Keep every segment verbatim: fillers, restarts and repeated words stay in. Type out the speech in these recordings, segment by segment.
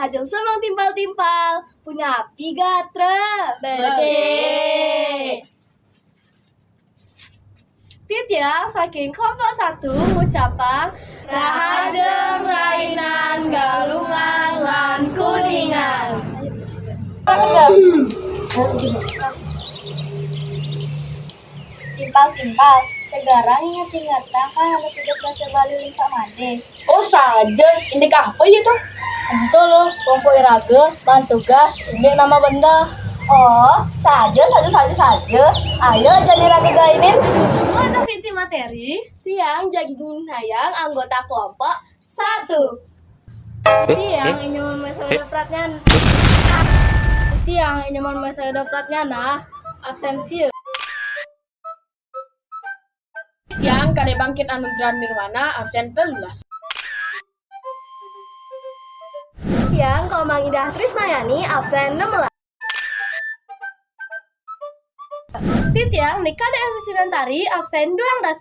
Ajeng semeng timpal-timpal, punapi gatra? Becik. Titiang saking kelompok satu ngucapang rahajeng rainan Galungan lan Kuningan. Timpal-timpal, teu garang inget-ingetang kan anu tugas basa Bali lengkap madé. Oh, saja. Indik apa ieu tuh? Ento loh, kelompok iraga, bahan tugas, indik nama benda. Oh, saja, saja, saja, saja. Ayo, jadi raga gainin. Oh, cak inti materi, tiang jadi nginhayang anggota kelompok satu. Tiang inyoman Mas Eda Pratnyana. Tiang inyoman Mas Eda Pratnyana, absen sieu. Tiang Kadé Bangkit Anugrah Nirwana, absen telulas. Tiang Komang Idah Trisnayani, absen enam belas. Titiang Nika D F Simentari, absen dua belas.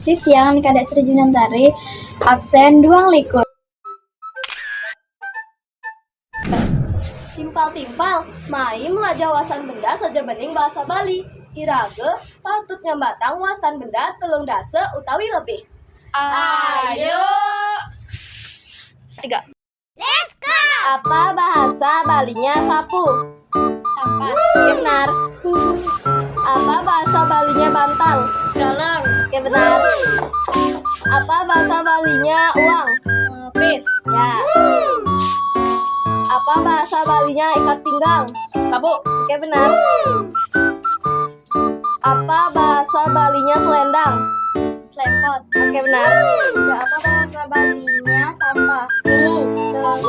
Titiang Nika D Sri Junantari, absen dua likur. Timpal-timpal, mai melajah wastan benda saja bening bahasa Bali. Iraga patut nyambatang wastan benda telung dasa utawi lebih. Ayo. Tiga. Let's go. Apa bahasa Balinya sapu? Sampah. Oke, benar. Apa bahasa Balinya bantang? Galang. Oke, benar. Apa bahasa Balinya uang? Eh, pis. Ya. Apa bahasa Balinya ikat pinggang? Sabuk. Oke, benar. Apa bahasa Balinya selendang? Selempot. Oke, benar. Juga apa bahasa Balinya sampah? Betul.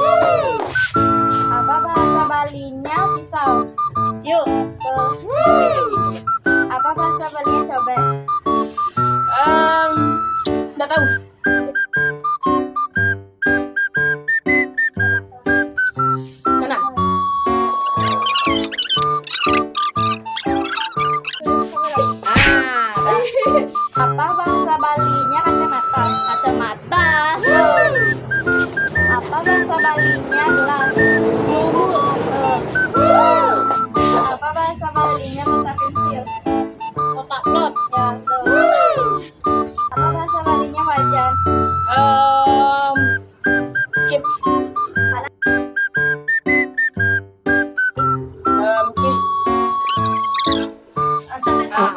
Apa bahasa Balinya pisau? Yuk. Betul. Apa bahasa Balinya cobek? Em, nggak tahu. Mana? Ah, apa bahasa Balinya kacamata? Kacamata. Apa bahasa Balinya gelas? Bubur. Apa bahasa Balinya kotak pensil? Kotak plot. Ya, betul. Apa bahasa Balinya wajan? Em, skip. Salah. Em, kiri. Ah.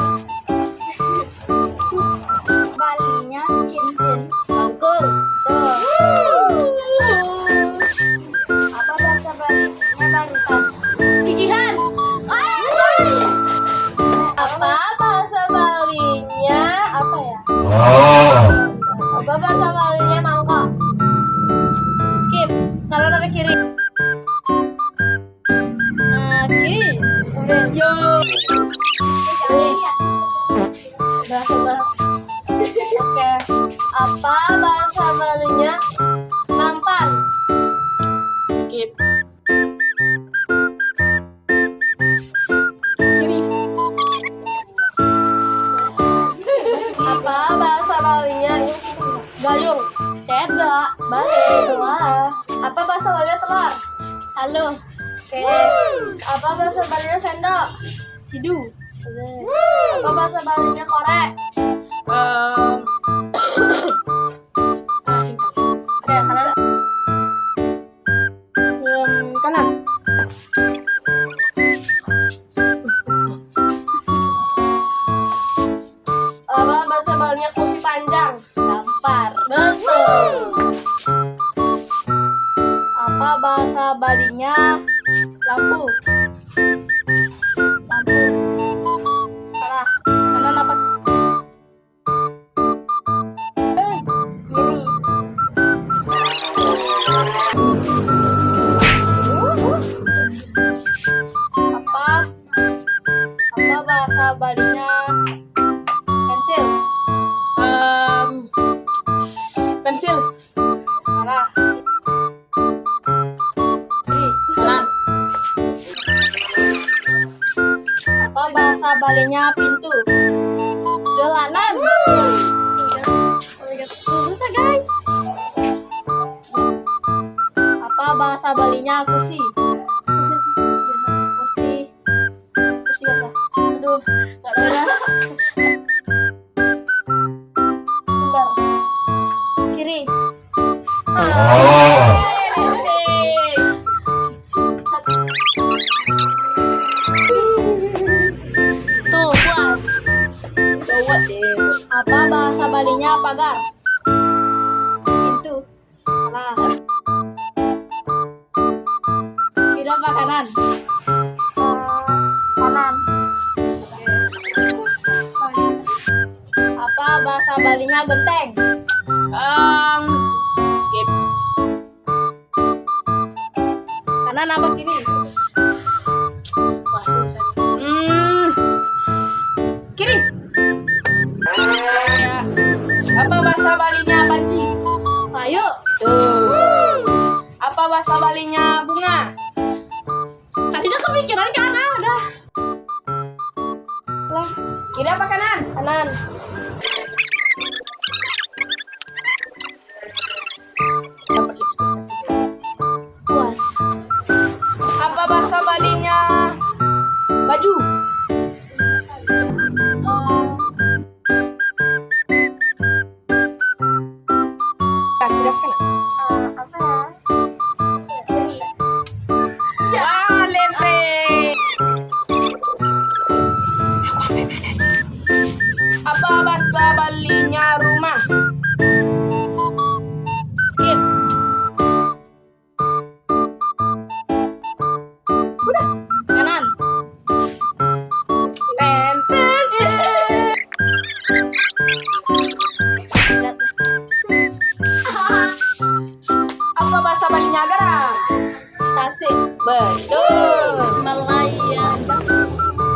Balinya cincin. Bangkung. Tuh. Apa bahasa Balinya barutan? Gigihan. Apa bahasa Balinya apa ya? Apa bahasa Balinya mangkok? Skip. Kanan atau kiri? Oke. Oke, yo. Udah, udah. Oke. Apa bahasa Balinya nampan? Skip. Kiri. Apa bahasa Balinya gayung? Cedok. Balik. Wah. Apa bahasa Balinya telur? Halo. Oke. Apa bahasa Balinya sendok? Sidu. Apa bahasa Balinya korek? Em, ah, singkat. Oke, kanan. Em, kanan. Apa bahasa Balinya kursi panjang? Gampar. Betul. Apa bahasa Balinya lampu? Lampu. Salah. Kanan apa? Eh, kiri. Apa? Apa bahasa Balinya pensil? Em, pensil. Salah. Ih, salah. Apa bahasa Balinya pintu? Jalanan. Oh my God, susah, guys. Bahasa Balinya kursi. Kursi apa? Kursi biasa. Kursi biasa. Kursi biasa. Aduh, nggak tahu ya. Bentar. Kiri. Tuh, puas. Apa bahasa Balinya pagar? Pintu. Salah. Kiri apa kanan? Kanan. Apa bahasa Balinya genteng? Em, skip. Kanan apa kiri? Wah, susah. Hmm. Kiri. Ya. Apa bahasa Balinya panci? Payu. Tuh. Apa bahasa Balinya bunga? Tadi udah kepikiran kan? Ah, udah. Lah, kiri apa kanan? Kanan. Puas. Apa bahasa Balinya baju? Kan tidak kena. Eh, apa ya? Ya, lempeng. Apa bahasa Balinya rumah? Skip. Udah, kanan. Ten, ten, ten. Apa bahasa Balinya garam? Tasik. Betul. Melayang.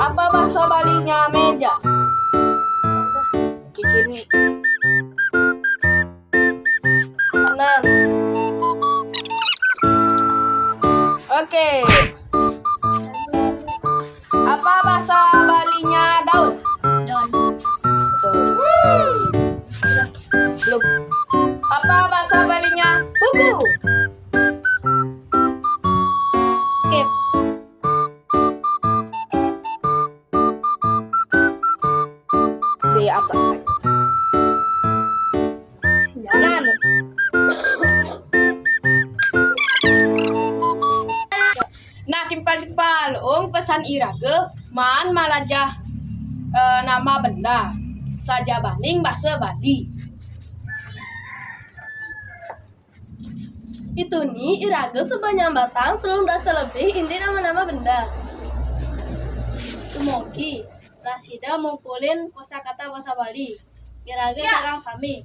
Apa bahasa Balinya meja? Kiri. Kanan. Oke. Apa bahasa Balinya daun? Daun. Betul. Belum. Apa bahasa Balinya buku? Skip. Di apa? Jalan. Nah, timpal-timpal, ung pesan iraga maan malajah, eh, nama benda sajabaning basa Bali. Itu ni iraga suba nyambatang telung dasa lebih indik nama-nama benda. Dumogi, prasida mungkulin kosakata basa Bali. Iraga sareng sami.